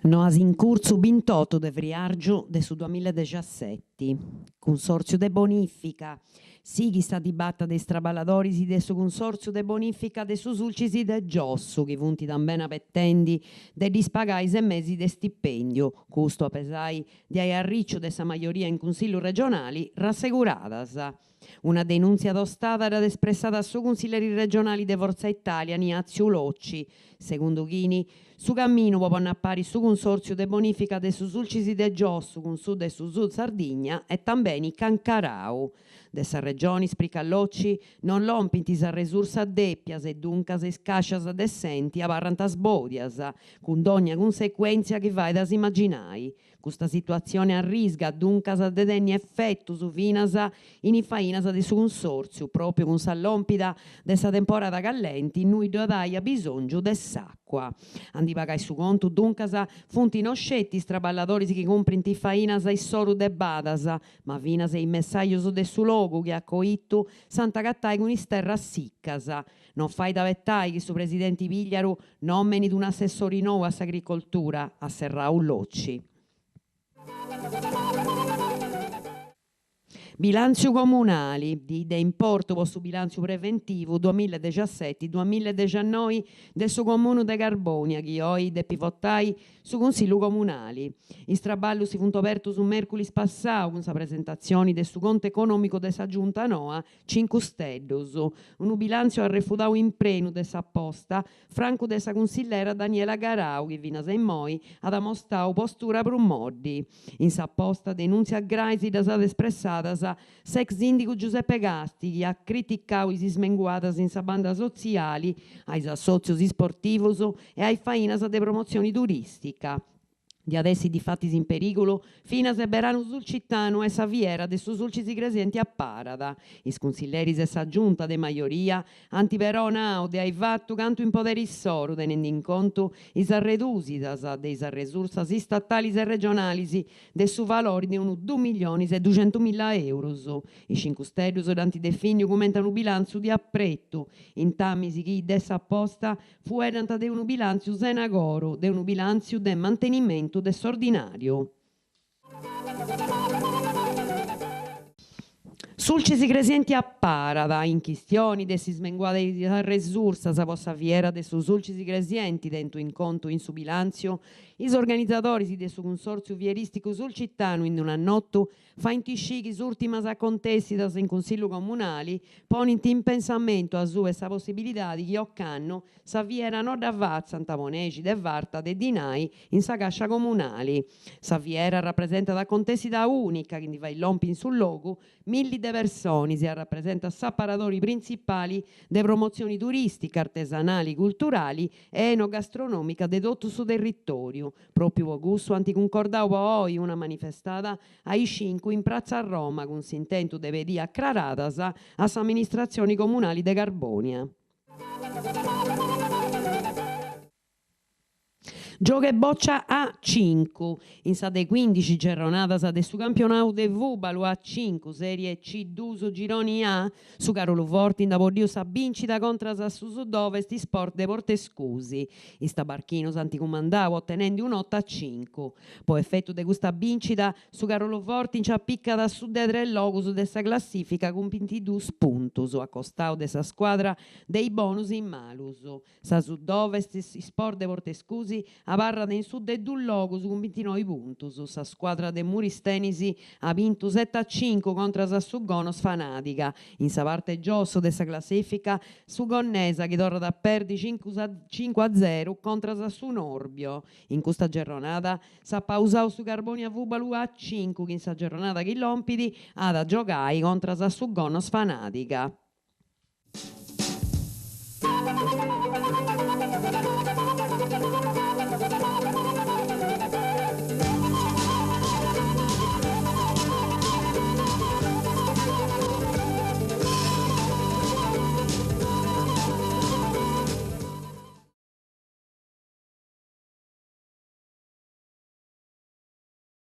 Noas in curtzu bintotu de friàrgiu de su duamilla e dexaseti. Cunsòrtziu de bonìfica. Sighit sa dibata de is traballadoris de su Cunsòrtziu de bonìfica de su Sulcis de Giossu chi funt tambeni abetendi de ddis pagai ses mesis de stipèndiu, custu a pesai de ai arriciu de sa majoria in Cunsillu regionali rasseguradas. Una denùntzia tostada dd'at espressada su cunsilleri regionali de Forza Italia Niàtziu Locci, segundu chini su caminu po ponni a pari su Cunsòrtziu de bonìfica de su Sulcis de Giossu cun su de su Sud Sardigna est tambeni cancarau. De sa Regioni, spricat Locci, non lompint is arresursas dèpias e duncas is càscias de s'enti abarrant sbòdias, cun dònnia cunsecuèntzia chi fait a s'imaginai. Custa situatzione arriscat duncas de tenni efetus finas in is fainas de su cunsòrtziu, pròpiu cun sa lòmpida de sa temporada callenti innui ddu at ai abisòngiu de s'àcua. A ndi pagai su contu duncas funt no sceti is traballadoris chi cumprint is fainas issoru de badas, ma finas is messajus de su logu chi a coitu s'ant agatai cun is terras sicas. Non fait abetai chi su presidenti Pigliaru Nòmenit un'assessori nou a s'agricoltura, at serrau Locci. Bilàntziu comunali, dì de importu po su bilàntziu preventivu duamilla e dexaseti duamilla e dexannoi de su Comunu de Carbònia chi oi depit votai su Cunsillu Comunali. Is traballus si funt obertus mèrculis passau cun sa presentatzioni de su contu econòmicu de sa Giunta noa Cincu Steddus, unu bilàntziu arrefudau in prenu de sa posta, francu de sa cunsillera Daniela Garau chi finas a immoi at amostau postura prus moddi. In sa posta denùntzias grais ddas at espressadas s'ex sìndigu Giuseppe Gasti chi at criticau is ismenguadas in sa banda sotziali, a is assòtzius isportivus e a is fainas de promotzioni turìstica. Diat essi difatis in perìgulu finas e Beranu Sulcitanu e sa fiera de su Sulcis Igresienti aparat. Is cunsilleris e sa giunta de majoria ant però nau de ai fatu cantu in poderi issoru tenendi in contu is arredùsidas de is arresursas istatalis e regionalis de su valori de unu dus millionis e duxentumilla eurus. Is Cincu Steddus dd'ant definiu cumenti a unu bilantzu de apretu, intamis chi de sa posta Fueddant de unu bilàntziu sena coru, de unu bilàntziu de mantenimentu de s'ordinàriu. Sulcis Igresienti aparat, in chistioni de s'ismenguada de is arresursas po sa fiera de su Sulcis Igresienti tentu in contu in su bilàntziu, is organizadoris de su Cunsòrtziu Fierìsticu Sulcitanu in un'annotu Faint scì chi is ùrtimas acontèssidas in Cunsillu Comunali ponint in pensamentu asuba 'e sa possibilidadi chi ocannu sa fiera no dda fatzant po nexi de farta de dinai in sa càscia comunali. Sa fiera rapresentat acontèssida ùnica chi ndi fait lompi in su logu milli de personis e arrapresentat s'aparadori printzipali de promotzioni turìstica, artesanali, culturali e enogastronomica de totu su territòriu. Pròpiu po cussu ant cuncordau po oi una manifestada a is cincu in Pratza Roma cun s'intentu de pedì acraradas a s'amministratzioni comunali de Carbònia. Giogu 'e bòcia a cincu. In sa de cuindixi gerronadas de su campionau de fùbalu a cincu, Sèrie C dus Gironi A, Su Caruluforti nd'at boddiu sa bìncida contras a su Sud Ovest Isport de Portescusi. Is tabarchinus ant cumandau otenendi un'otu a cincu. Po efetu de custa bìncida, su Caruluforti nci apicat a su de tres logus de sa classìfica cun bintidus puntus, a costau de sa scuadra de is bonus e is malus. Sa Sud Ovest Isport de Portescusi abarrat in su de dus logus cun bintinoi puntus. Sa scuadra de Muristenis at bintu seti a cincu contras a su Gonnosfanadiga. In sa parte giossu de sa classifica su Gonnesa chi torrat a perdi cincu a zeru contras a su Norbio. In custa gerronada s'at pausau su Carbonia Fùbalu a cincu chi in sa gerronada chi lompit at a giogai contras a su Gonnosfanadiga.